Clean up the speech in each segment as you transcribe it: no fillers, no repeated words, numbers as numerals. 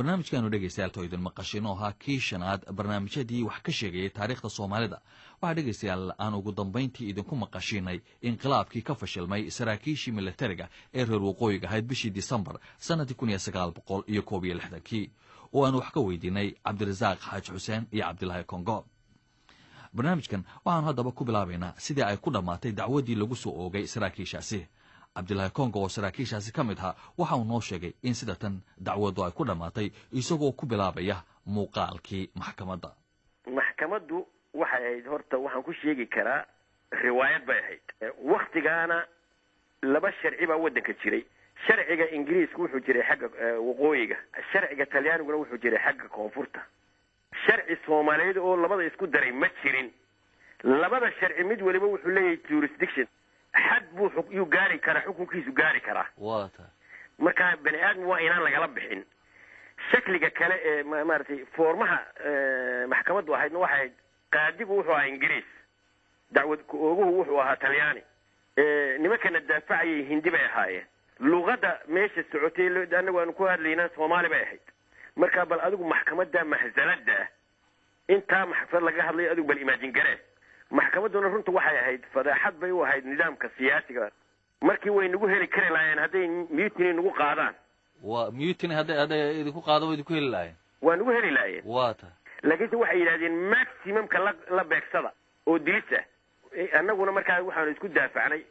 Barnaamijkaanu, dhegeystayaal, to idin maqashin oo ahaa kii shanaad barnaamijyadii wax ka sheegayay taariikhda Soomaalida, waxaa, dhegeystayaal, aan ugu dambayntii idinku maqashiinay inqilaabkii ka fashilmay saraakiishii militariga ee reer waqooyiga ahayd bishii Disembar sanadkii 1961-kii, oo aan wax ka weydiinay Cabdirasaaq Xaaji Xuseen iyo Cabdilaahi Kongo. Barnaamijkan waxaanu haddaba ku bilaabaynaa sidii ay ku dhammaatay dacwaddii lagu soo oogay saraakiishaasi. Cabdilaahi Kongo oo saraakiishaasi ka mid ahaa waxa uu noo sheegay in sida tan dacwaddu ay ku dhammaatay, isagoo ku bilaabaya muuqaalkii maxkamadda. Maxkamaddu waxay ahayd, horta waxaan ku sheegi karaa, riwaayad bay ahayd. Waktigaana laba sharci baa waddanka jiray. Sharciga Ingiriiska wuxuu jiray xagga waqooyiga, sharciga Talyaaniguna wuxuu jiray xagga koonfurta. Sharci Soomaaliyeed oo labada isku daray ma jirin. Labada sharci mid waliba wuxuu leeyahay jurisdiction, xad buu yuu gaari karaa, xukunkiisu gaari karaa. Waa tahay. Marka bani aadam waa inaan lagala bixin. Shakliga kale ee maaragtay foormaha maxkamaddu ahaydna waxay ahayd, qaadigu wuxuu ahaa Ingiriis, dacwad ku-ooguhu wuxuu ahaa Talyaani, nimankana daafacayay Hindi bay ahaayeen. Luqadda meesha socotay annagu aanu ku hadlaynaa Soomaali bay ahayd. Marka bal adigu maxkamadda mahzalada ah, intaa maxkamad laga hadlayo, adigu bal imagine garee. Maxkamadduna runta waxay ahayd fadeexad bay u ahayd nidaamka siyaasiga. Markii way nagu heli kari lahaayeen hadday mutiny nagu qaadaan. Waa mutiny hadday idinku qaado, wa idinku heli lahayen. Waa nagu heli lahaayeen. Waa tahay. Laakiinse waxay yidhahdeen maximumka la beegsada oo dilis ah. Annaguna markaa waxaanu isku daafacnay,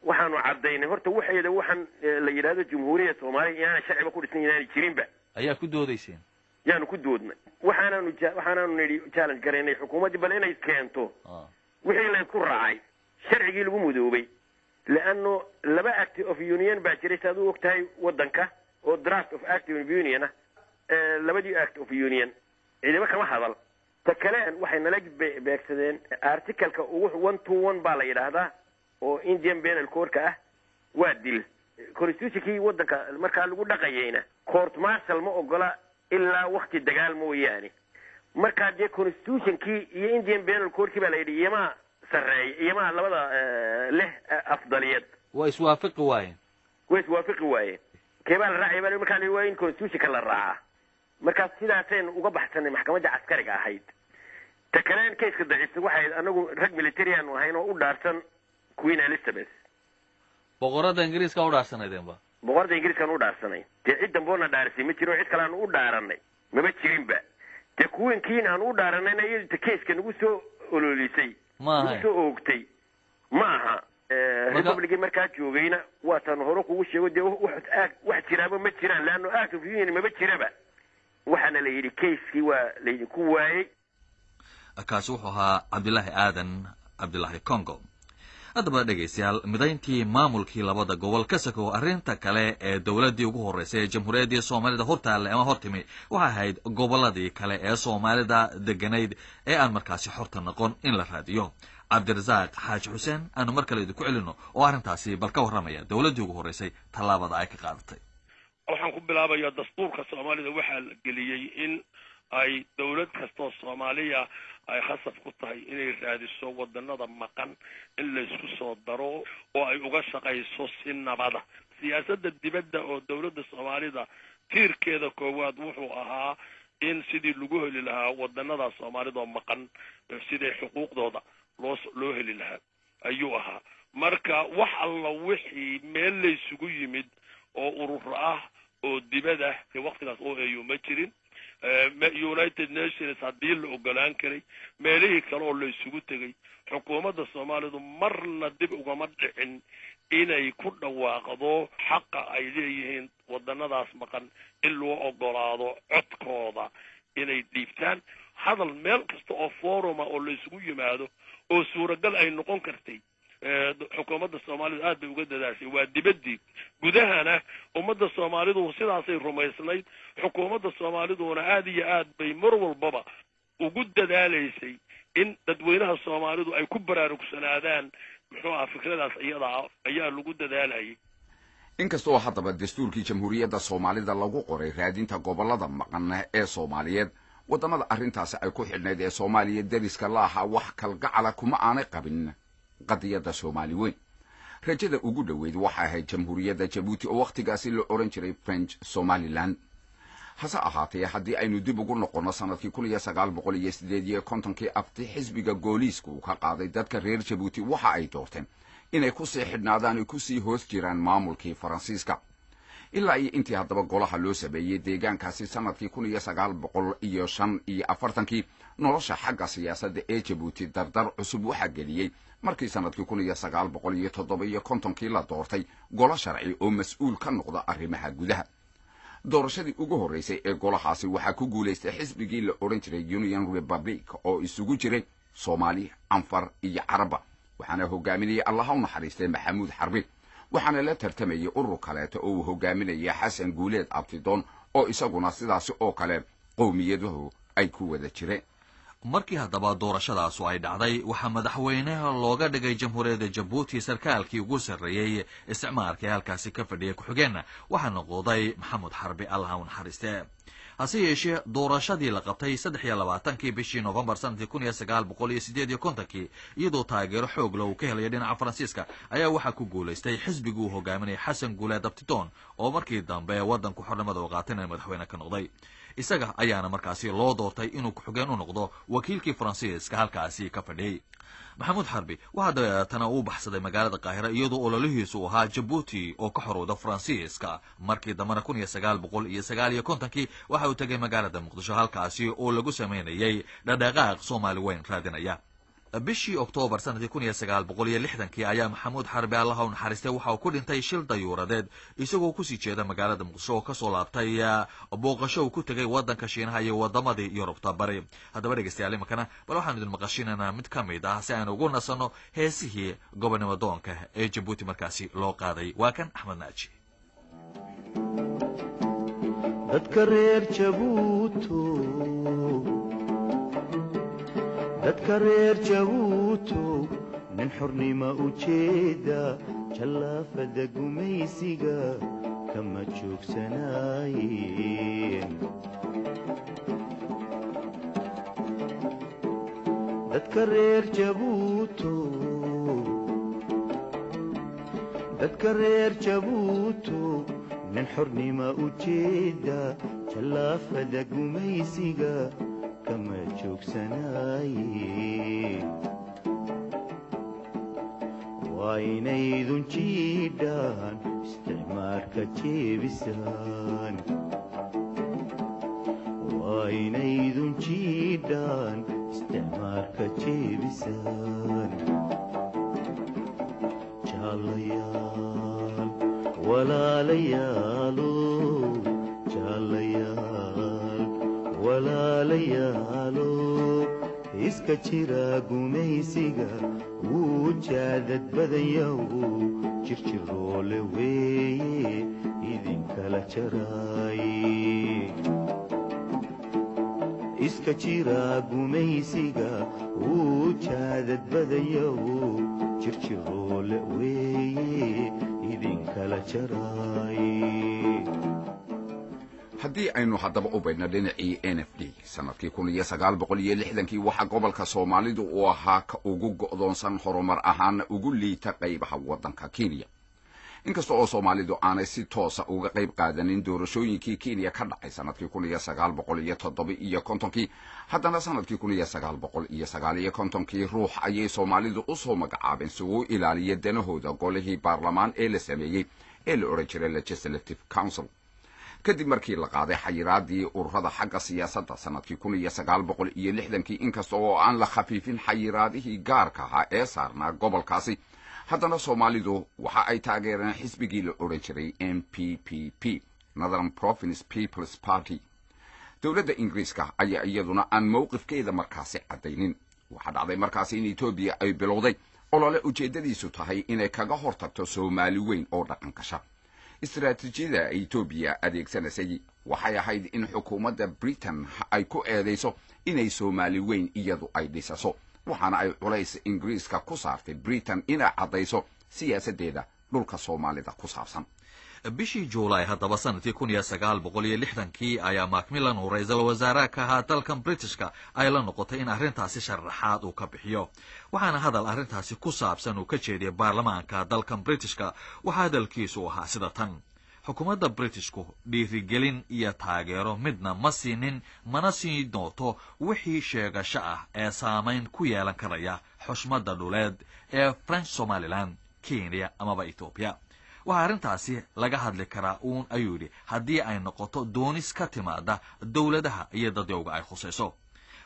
waxaanu caddaynay horta waxeeda waxaan la yidhahdo Jumhuuriyadda Soomaaliya inaana sharciba ku dhisnay, inaanay jirinba. Ayaa ku doodayseen. Yaanu ku doodnay. Waxaanaanu nidhi, challenge garaynay xukuumaddii bal inay keento wixii laysku raacay, sharcigii lagu mudoobay, leanno laba act of union baa jiray, si aad u og tahay, waddanka oo draft of act of union ah. Labadii act of union ciidamo kama hadal. Ta kale waxay nala beegsadeen articleka ugu 121 baa la yidhaahdaa oo Indian Penal Codeka ah, waa dil. Constitutionkii waddanka markaa lagu dhaqayayna court martial ma ogola ilaa wakti dagaal mooyaane. Markaa dee constitutionkii iyo Indian Penal Codekii baa la yidhi iyamaa sarreeya, iyamaa labada leh afdaliyad. Waa iswaafaqi waayeen. Way iswaafaqi waayeen. Keebaa la raacaya baa markaa la yidhi, waa in constitutionka la raacaa. Markaas sidaasaynu uga baxsanay maxkamadda caskariga ahayd. Ta kaleen caseka daciifta waxay ahayd, anagu rag military aanu ahayn oo u dhaarsan Queen Elizabeth. Boqorada Ingiriiska u dhaarsanaydeenba. Boqorada Ingiriiskaan u dhaarsanay. Dee cid damboona dhaarisay ma jiro, cid kale aanu u dhaaranay maba jirinba. Dee queenkiin aanu u dhaaranayna iyadu ta caseka nagu soo ololisay, ma nagu ahayn soo oogtay ma aha. Republicii markaa joogayna waataanu hore kugu sheego, dee wax wax jiraaba ma jiraan, leanno act of union maba jiraba. Waxaana la yidhi casekii waa laydinku waayey. Kaasi wuxuu ahaa Cabdilaahi Aadan Cabdilaahi Congo. Haddaba, dhegaystayaal, midayntii maamulkii labada gobol ka sakow, arrinta kale ee dowladdii ugu horreysay ee Jamhuuriyaddii Soomaalida hortaalle ama hortimi waxay ahayd gobolladii kale ee Soomaalida deganayd ee aan markaasi xorta noqon in la raadiyo. Cabdirasaaq Xaaji Xuseen aanu mar kale idinku celino oo arrintaasi bal ka warramaya, dowladdii ugu horreysay tallaabada ay ka qaadatay. Waxaan ku bilaabayaa dastuurka Soomaalida. Waxaa la geliyey in ay dawlad kastoo Soomaaliya ay khasab ku tahay inay raadiso wadanada maqan in laysku soo daro oo ay uga shaqayso si nabada. Siyaasadda dibadda oo dawladda Soomaalida tiirkeeda koowaad wuxuu ahaa in sidii lagu heli lahaa wadanada Soomaalida oo maqan, sidii xuquuqdooda loo heli lahaa ayuu ahaa. Marka wax alla wixii meel laysugu yimid oo ururo ah oo dibada, waktigaas OAU ma jirin, United Nations haddii la ogolaan karay, meelihii kale oo laysugu tegay, xukuumadda Soomaalidu marna dib ugama dhicin inay ku dhawaaqdo xaqa ay leeyihiin wadanadaas maqan in loo ogolaado codkooda inay dhiibtaan. Hadal meel kasta oo foruma oo laysugu yimaado oo suuragal ay noqon kartay, xukuumadda Soomaalidu aad bay uga dadaashay. Waa dibaddii. Gudahana ummadda Soomaalidu sidaasay rumaysnayd, xukuumadda Soomaaliduna aad iyo aad bay mar walbaba ugu dadaalaysay in dadweynaha Soomaalidu ay ku baraarugsanaadaan muxuu aha fikradaas iyada ah ayaa lagu dadaalayay. Inkastoo haddaba dastuurkii Jamhuuriyadda Soomaalida lagu qoray raadinta gobollada maqan ee Soomaaliyeed, waddamada arrintaasi ay ku xidhnayd ee Soomaaliya deriska la ahaa wax kalgacala kuma aanay qabin qadiyadda Soomaali weyn. Rajada ugu dhoweyd waxay ahayd Jamhuuriyadda Jabuuti oo wakhtigaasi la odhan jiray French Somaliland. Hase ahaatee, haddii aynu dib ugu noqonno sanadkii 1958-kii, afti xisbiga Gooliiska uu ka qaaday dadka reer Jabuuti, waxa ay doorteen inay kusii xidhnaadaan ay kusii hoos jiraan maamulkii Faransiiska. Ilaa iyo intii haddaba golaha loo sameeyey deegaankaasi sanadkii 1945-kii, nolosha xagga siyaasadda ee Jabuuti dardar cusub waxaa geliyey markii sanadkii 1957-kii la doortay golo sharci oo mas-uul ka noqda arrimaha gudaha. Doorashadii ugu horreysay ee golahaasi waxaa ku guulaystay xisbigii la odhan jiray Union Republic, oo isugu jiray Soomaali, Canfar iyo Caraba, waxaana hogaaminayay, Allaha u naxariistay, Maxamuud Xarbi. Waxaana la tartamayay urur kaleeto oo uu hogaaminaya Xasan Guuleed Abtidoon, oo isaguna sidaasi oo kale qowmiyaduhu ay ku wada jireen. Markii haddaba doorashadaasu ay dhacday, waxaa madaxweynaha looga dhigay Jamhuuriyadda Jabuuti sarkaalkii ugu sarreeyey isticmaarka ee halkaasi ka fadhiyay. Ku-xigeenna waxaa noqday Maxamuud Xarbi, Allaha u naxariiste. Hase yeeshee, doorashadii la qabtay 23-kii bishii Novembar sanadkii 1958-kii, iyadoo taageero xoog leh uu ka helaya dhinaca Faransiiska, ayaa waxaa ku guulaystay xisbigii uu hogaaminayay Xasan Guuleed Abtidoon, oo markii dambe waddanku xornimada u qaatayna madaxweyne ka noqday. Isaga ayaana markaasi loo doortay inuu ku-xigeen u noqdo wakiilkii Faransiiska halkaasi ka fadhiyey. Maxamuud Xarbi waxaa dabeetana uu baxsaday magaalada Qaahira, iyadoo ololihiisu u ahaa Jabuuti oo ka xorowda Faransiiska. Markii dambena 1959-kii waxa uu tegay magaalada Muqdisho, halkaasi oo lagu sameynayay dhadhaqaaq Soomaali weyn raadinaya. Bishii Oktoobar sanadkii 1960-kii ayaa Maxamuud Xarbi, Allaha u naxariistay, waxa uu ku dhintay shil dayuuradeed isagoo kusii jeeda magaalada Muqdisho oo kasoo laabtay booqasho uu ku tegay waddanka Shiinaha iyo wadamadii Yurubta Bari. Haddaba dhegeystayaal, imakana bal waxaanu idin maqashinaynaa mid ka mid ah, si aynu ugu nasanno, heesihii gobonimo doonka ee Jabuuti markaasi loo qaaday. Waa kan Axmed Naaji. Dadka reer Jabuuto, dadka reer Jabuuto, nin xornimo ujeeda jallaafada gumaysiga kama joogsanaayeen. Dadka reer Jabuuto, dadka reer Jabuuto, nin xornimo ujeeda jallaafada gumaysiga kama joogsanaaye. Waa inaydun jiidhaan isticmaarka jeebisaan, waa inaydun jiidhaan isticmaarka jeebisaan. Jaalayaal, walaalayaalo, jaalayaal, walaalayaalo, iska jira gumaysiga, wuu jaadad badanyahu, jirjiroole weeye idinkala jaraay. Iska jira gumaysiga, wuu jaadad badanyahu, jirjiroole weeye idinkala jaraay. Haddii aynu haddaba u baydhno dhinacii NFD, sanadkii 1960-kii waxaa gobolka Soomaalidu uu ahaa ka ugu go'doonsan, horumar ahaana ugu liita qaybaha waddanka Kenya. Inkasta oo Soomaalidu aanay si toosa uga qayb qaadanin doorashooyinkii Kenya ka dhacay sanadkii 1957-kii, haddana sanadkii 1959-kii ruux ayay Soomaalidu u soo magacaabeen si uu ilaaliyo danahooda golihii baarlamaan ee la sameeyey ee la odhan jiray Legislative Council. Kadib markii la qaaday xayiraadii ururada xagga siyaasadda sanadkii 1960-kii, inkasta oo aan la khafiifin xayiraadihii gaarka ahaa ee saarnaa gobolkaasi, haddana Soomaalidu waxa ay taageereen xisbigii la odhan jiray NPPP, Northern Province People's Party. Dowladda Ingiriiska ayaa iyaduna aan mowqifkeeda markaasi caddaynin. Waxaa dhacday markaasi in Etoobiya ay bilowday olole ujeeddadiisu tahay inay kaga hortagto Soomaali weyn oo dhaqan gasha. Istaraatiijiyada Etoobiya adeegsanaysay waxay ahayd in xukuumadda Britain ay ku eedayso inay Soomaali weyn iyadu ay dhisaso, waxaana ay culays Ingiriiska ku saartay Britain inay caddayso siyaasaddeeda dhulka Soomaalida ku saabsan. Bishii Juulaay haddaba sanadkii 1960-kii ayaa Macmillan, uu ra-iisul wasaaraha ka ahaa dalkan Britishka, ay la noqotay in arrintaasi sharaxaad uu ka bixiyo. Waxaana hadal arrintaasi ku saabsan uu ka jeediyay baarlamaanka dalkan Britishka. Waxaa hadalkiisu ahaa sida tan: Xukuumadda Britishku dhiirigelin iyo taageero midna ma siinin, mana siin doonto wixii sheegasho ah ee saamayn ku yeelan karaya xushmadda dhuleed ee French Somaliland, Kenya amaba Etoobiya. Waxaa arrintaasi laga hadli karaa uun, ayuu yidhi, haddii ay noqoto doonis ka timaada dowladaha iyo dadyowga ay khusayso.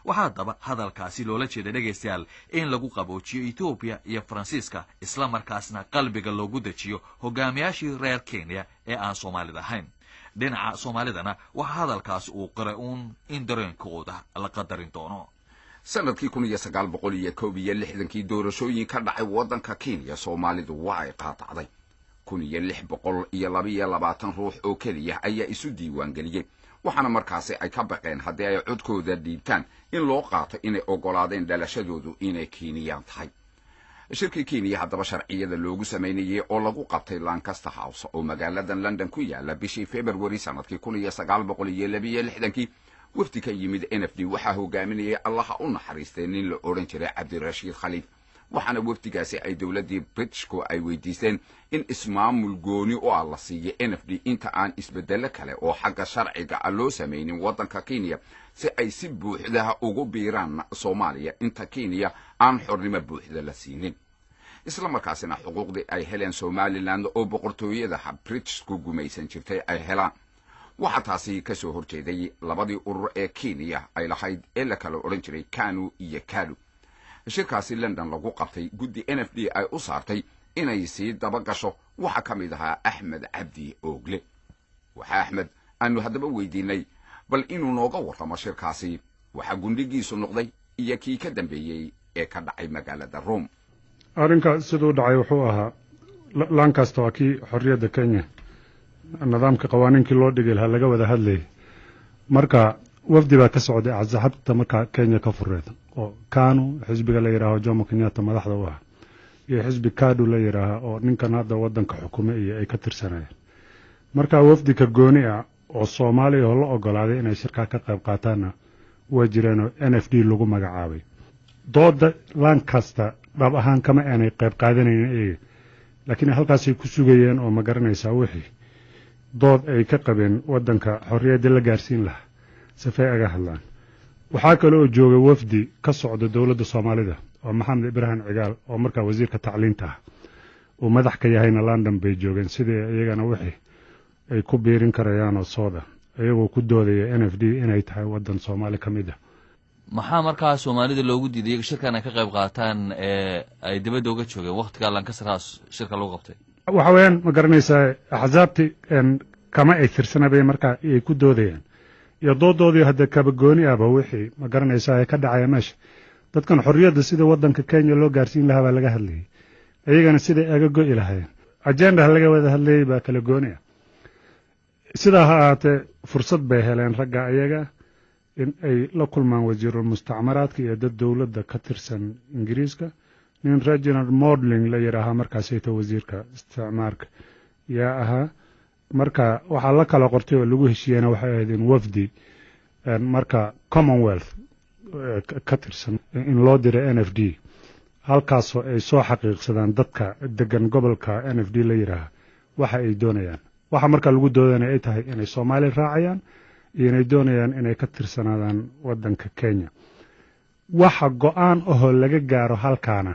Waxaa haddaba hadalkaasi loola jeeday, dhegaystayaal, in lagu qaboojiyo Etoobiya iyo Faransiiska, isla markaasna qalbiga loogu dejiyo hogaamiyaashii reer Kenya ee aan Soomaalida ahayn. Dhinaca Soomaalidana waxaa hadalkaasi uu qiray uun in dareenkooda la qadarin doono. Sanadkii 1961-kii doorashooyin ka dhacay waddanka Kenya Soomaalidu waa ay qaadacday. 1622 ruux oo keliya ayaa isu diiwaangeliyey, waxaana markaasi ay ka baqeen haddii ay codkooda dhiibtaan in loo qaato inay oggolaadeen dhalashadoodu inay Kenyaan tahay. Shirkii Kenya haddaba sharciyada loogu samaynayay oo lagu qabtay Lancaster House oo magaaladan London ku yaala bishii February sanadkii 1962-kii, wafdi ka yimid NFD waxaa hogaaminayay, Allaha u naxariistay, nin la odhan jiray Cabdirashiid Khaliif. Waxaana wafdigaasi ay dowladdii Britishku ay weydiisteen in ismaamul gooni u ah la siiyo NFD inta aan isbeddello kale oo xagga sharciga ah loo samaynin waddanka Kenya, si ay si buuxda ugu biiraan Soomaaliya inta Kenya aan xornimo buuxda la siinin, isla markaasina xuquuqdii ay heleen Somaliland oo boqortooyada Britishku gumaysan jirtay ay helaan. Waxaa taasi ka soo horjeeday labadii urur ee Kenya ay lahayd ee la kala odhan jiray KANU iyo KADU. Shirkaasi London lagu qabtay guddi NFD ay u saartay inay sii daba gasho waxaa ka mid ahaa Axmed Cabdi Oogle. Waxaa Axmed aanu haddaba weydiinay bal inuu nooga warramo shirkaasi waxaa gundhigiisu noqday iyo kii ka dambeeyey ee ka dhacay magaalada Rome. Arrinka siduu dhacay wuxuu ahaa, Lancaster waa kii xorriyadda Kenya nidaamka qawaaniinkii loo dhigi lahaa laga wada hadlayay. Marka wafdi baa ka socday axsaabta markaa Kenya ka fureed, oo KANU xisbiga la yidhaaho Jomo Kenyatta madaxda u ah iyo xisbi KADU la yidhaaha oo ninkan hadda waddanka xukume iyo ay ka tirsanayeen. Marka wafdi ka gooni ah oo Soomaaliya oo la ogolaaday inay shirkaa ka qayb qaataanna way jireenoo NFD lagu magacaabay. Dooda Lancaster dhab ahaan kama aanay qayb qaadanaynin iyaga, laakiin halkaasay ku sugayeen oo, ma garanaysaa, wixii dood ay ka qabeen waddanka xorriyadda la gaarsiin lahaa sifay aga hadlaan. Waxaa kale oo joogay wafdi ka socda dowladda Soomaalida oo Maxamed Ibraahim Cigaal oo markaa wasiirka tacliinta ah uu madax ka yahayna London bay joogeen, sidii iyagana wixii ay ku biirin karayaanoo sooda iyagoo ku doodaya NFD inay tahay waddan Soomaali ka mid ah. Maxaa markaa Soomaalida loogu diiday iyaga shirkan ay ka qayb qaataan ee ay dibadda uga joogeen waktigaa Lancaster House shirka lagu qabtay? Waxa weeyaan, ma garanaysaa, axsaabti kama ay tirsanabay markaa ay ku doodayaan iyo doodoodii hadda kaba gooni ahba wixii, ma garanaysaa, ee ka dhacaya meesha. Dadkan xorriyadda sida waddanka Kenya loo gaarsiin lahaa baa laga hadlayay, iyagana siday aga go'i lahaayeen ajendaha laga wada hadlayay baa kala gooni ah. Sidaa ha ahaatee, fursad bay heleen ragga ayaga in ay la kulmaan wasiirul mustacmaraadka iyo dad dowladda ka tirsan Ingiriiska. Nin Reginald Maudling la yidhaahaa markaasayta wasiirka isticmaarka yaa ahaa. Marka waxaa la kala qortay oo lagu heshiiyena waxay ahayd in wafdi marka Commonwealth ka tirsan in loo diray NFD, halkaasoo ay soo xaqiiqsadaan dadka degan gobolka NFD la yidhaaha waxa ay doonayaan. Waxa marka lagu doodanaya ay tahay inay Soomaali raacayaan iyo inay doonayaan inay ka tirsanaadaan waddanka Kenya. Waxa go'aan ahoo laga gaaro halkaana,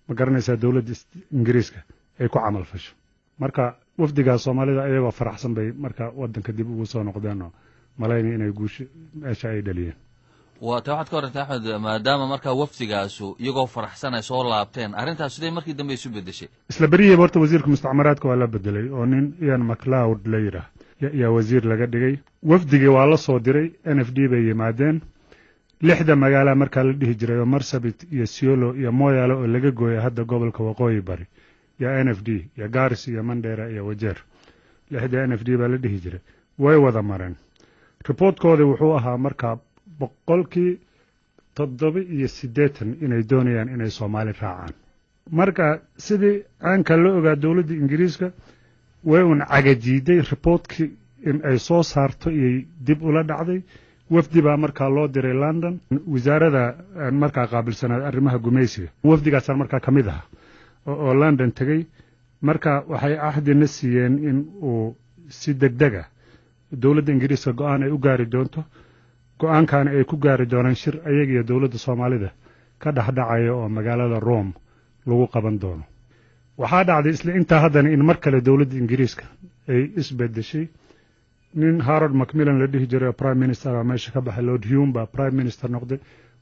ma garanaysaa, dowladda Ingiriiska ay ku camal fasho. Marka wafdigaa Soomaalida iyagoo faraxsan bay marka waddanka dib ugu soo noqdeen oo malaynaya inay guusho meesha ay dhaliyeen. Waa ta waxaad ka warantay, Axmed, maadaama markaa wafdigaasu iyagoo faraxsan ay soo laabteen, arrintaas sidee markii dambe isu beddeshay? Isla berihiiba horta wasiirka mustacmaraadka waa la bedelay oo nin Ian Macleod la yidhaah yaa wasiir laga dhigay. Wafdigii waa la soo diray, NFD bay yimaadeen. Lixda magaala markaa la dhihi jiray oo Marsabit iyo Siolo iyo Moyale oo laga gooya hadda gobolka Waqooyi Bari iyo NFD iyo Garis iyo Mandera iyo Wajeer, lixda NFD baa la dhihi jiray, way wada mareen. Reportkoodii wuxuu ahaa markaa 87% inay doonayaan inay Soomaali raacaan. Marka sidii caanka la ogaa, dowladda Ingiriiska way un cagajiiday reportkii in ay soo saarto iyo dib ula dhacday. Wafdi baa markaa loo diray London, wasaarada markaa qaabilsanaad arrimaha gumaysiga. Wafdigaasaa markaa ka mid aha oo London tegey. Marka waxay cahdina siiyeen in uu si degdeg ah dowladda Ingiriiska go-aan ay u gaari doonto, go-aankaana ay ku gaari doonaan shir ayaga iyo dowladda Soomaalida ka dhexdhacaya oo magaalada Rome lagu qaban doono. Waxaa dhacday isla intaa haddana in mar kale dowladda Ingiriiska ay isbedeshay. Nin Harold Macmillan la dhihi jiray oo prime minister baa meesha ka baxay, Lord Hume baa prime minister noqday.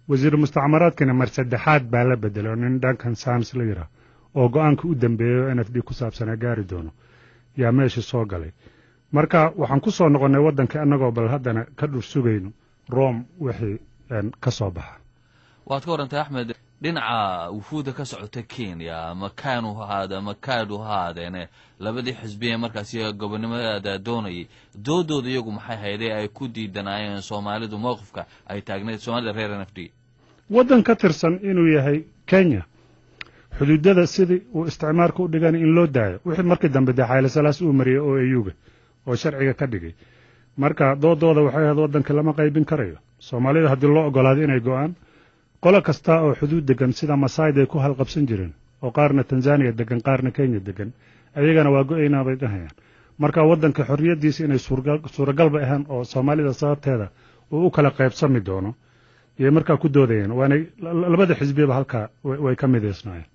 Wasiir mustacmaraadkina mar saddexaad baa la bedelay oo nin Duncan Sandys la yidhaah oo go-aanka u dambeeyay oo NFD ku saabsanaa gaari doono yaa meesha soo galay. Marka waxaan ku soo noqonnay waddanka annagoo bal haddana ka dhur sugayno Rome wixii ka soo baxa. Waad ka warantay, Axmed. Dhinaca wufuudda ka socota Kenya, ama KANU ha ahaade ama KADU ha ahaadeene, labadii xisbiye markaasi gobonimada doonayay, doodooda iyagu maxay haydee ay ku diidanaayeen Soomaalidu mowqifka ay taagneyd Soomaalida reer NFD? Waddan ka tirsan inuu yahay Kenya, xuduudada sidii uu isticmaarka u dhigan in loo daayo, wixii markii dambe dee Xayle Salaas uu mariyey oo AU-ga oo sharciga ka dhigay. Marka doodooda waxay ahayd waddanka lama qaybin karayo, Soomaalida haddii loo ogolaado inay go-aan, qolo kasta oo xuduud degan sida Masaayda ay ku halqabsan jireen oo qaarna Tanzaniya degan, qaarna Kenya degan, ayagana waa go-aynaa bay dhahayaan. Marka waddanka xorriyaddiisa inay suuragal bay ahaan oo Soomaalida sababteeda uu u kala qaybsami doono iyay markaa ku doodayeen, waanay labada xisbiyaba halkaa way ka midaysnaayeen.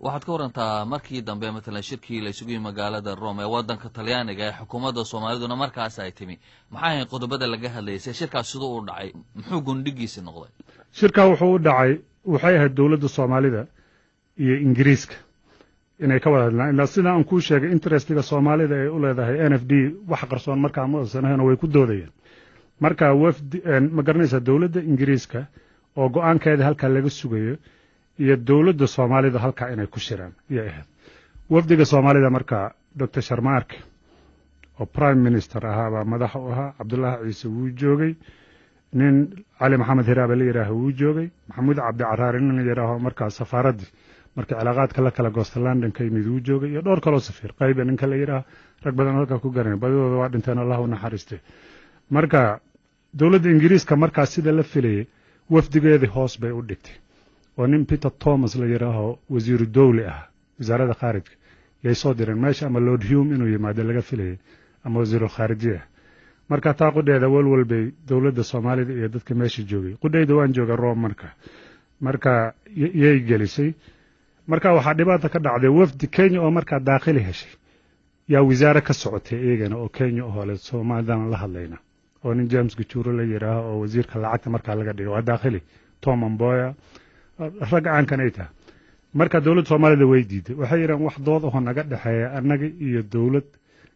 Waxaad ka warantaa markii dambe, matalan shirkii la isugu yimi magaalada Rome ee waddanka Talyaaniga ee xukuumadda Soomaaliduna markaas ay timi, maxay ahayn qodobada laga hadlayay? Se shirkaas siduu u dhacay? Muxuu gundhigiisi noqday? Shirkaa wuxuu u dhacay, waxay ahayd dowladda Soomaalida iyo Ingiriiska inay ka wada hadlaan. Ilaa sida aan kuu sheegay, interestiga Soomaalida ay u leedahay NFD wax qarsoon markaa ma uusan ahayn oo way ku doodayeen. Marka wafdi, ma garanaysaa, dowladda Ingiriiska oo go-aankeeda halkaa laga sugayo iyo dowladda Soomaalida halkaa inay ku shiraan iyay ahayd. Wafdiga Soomaalida markaa Doctor Sharmaarke oo prime minister ahaa baa madaxa u ahaa. Cabdullaahi Ciise wuu joogay, nin Cali Maxamed Hiraabe la yidhaaho wuu joogay, Maxamuud Cabdi Caraari nin la yidhaaho markaa safaaraddii markii cilaaqaadka la kala goosta London ka yimid wuu joogay, iyo dhowr kaloo safiir qayba ninka la yidhaaho, rag badan halkaa ku garanay, badidooda waa dhinteen, Allah u naxariistay. Marka dowladda Ingiriiska markaas sida la filayay wafdigeedii hoos bay u dhigtay oo nin Peter Thomas la yidhaaho, wasiiru dowli ah wasaaradda khaarijka, yay soo direen meesha, ama Lord Hume inuu yimaado laga filayay ama wasiirul khaarijiya. Marka taa qudheeda walwal bay dowladda Soomaalida iyo dadka meesha joogay, qudheyda waan jooga Rome marka yay gelisay. Marka waxaa dhibaata ka dhacday wafdi Kenya oo markaa daakhili heshay yaa wasaare ka socotay iyagana oo Kenya ohole Soomaalidana la hadlayna, oo nin James Gajuuro la yidhaaho oo wasiirka lacagta markaa laga dhigay, waa daakhili, Tom Mboya, rag caankan ay tahay. Marka dowladda Soomaalida way diiday. Waxay yidhahan wax dood ahoo naga dhexeeya annaga iyo dowlad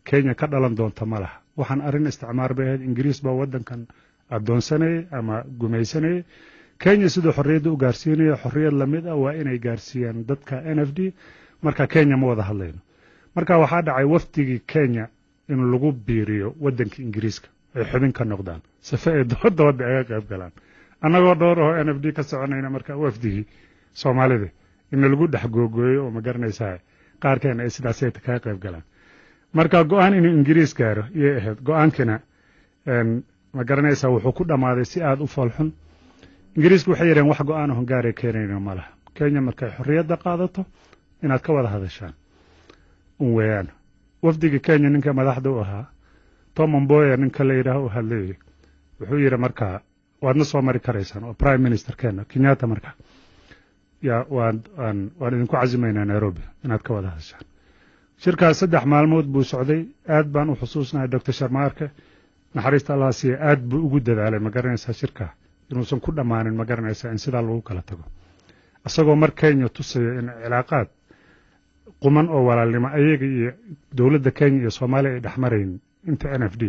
Kenya ka dhalan doonta ma laha. Waxaan arrin isticmaar bay ahayd, Ingiriis baa waddankan addoonsanayay ama gumaysanayay. Kenya siduu xorriyadda u gaarsiinaya xorriyad lamid ah waa inay gaarsiiyaan dadka NFD. Marka Kenya ma wada hadlayno. Marka waxaa dhacay wafdigii Kenya in lagu biiriyo waddanka Ingiriiska, ay xubin ka noqdaan sife ay doodda aga qayb galaan, annagoo dhowr oo NFD ka soconayna. Marka wafdigii Soomaalida in lagu dhex googooyo oo, ma garanaysaa, qaarkeena ay sidaasay kaga qayb galaan. Marka go-aan inuu Ingiriis gaaro iyay ahayd. Go-aankina, ma garanaysaa, wuxuu ku dhammaaday si aada u foolxun. Ingiriisku waxay yidhaheen wax go-aan ahon gaaray keenayna ma laha, Kenya markay xorriyadda qaadato inaad ka wada hadashaan un weeyaan. Wafdiga Kenya ninka madaxda u ahaa, Tom Mboya ninka la yidhaaho, u hadlayay wuxuu yidhi markaa waadna soo mari karaysaan oo prime minister keena Kenyatta marka yaa waan idinku casimaynaa Nairobi inaad ka wada hadashaan. Shirkaas 3 maalmood buu socday. Aad baan u xusuusnahay, Doctor Sharmaarke, naxariista Allah siiya, aad buu ugu dadaalay, ma garanaysaa, shirka inuusan ku dhammaanin, ma garanaysaa, in sidaa lagu kala tago, isagoo mar Kenya tusayo in cilaaqaad quman oo walaalnimo ayaga iyo dowladda Kenya iyo Soomaaliya ay dhexmarayn inta NFD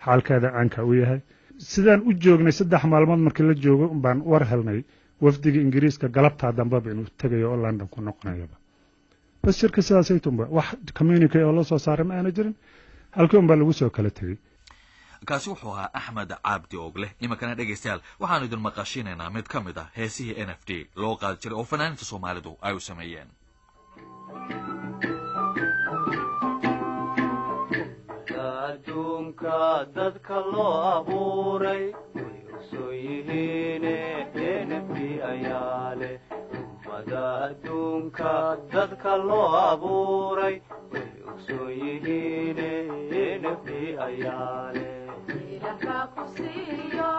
xaalkeeda caanka u yahay. Sidaan u joognay 3 maalmood markii la joogo baan war helnay wafdiga Ingiriiska galabtaa dambeba inuu tegayo oo London ku noqonayaba. Bas, shirka sidaasay tunba, wax communique oo la soo saaray ma aana jirin, halkii un baa lagu soo kala tegey. Kaasi wuxuu ahaa Axmed Cabdi Ogle. Iminkana, dhegaystayaal, waxaanu idin maqashinaynaa mid ka mid ah heesihii NFD loo qaadi jiray oo fanaaninta Soomaalidu ay u sameeyeen. Adduunka dadka loo abuuray way ogsoon yihiine NFD ayaa leh. Ummada adduunka dadka loo abuuray way ogsoon yihiine Nfd ayaale. Ilaah baa ku siiyo.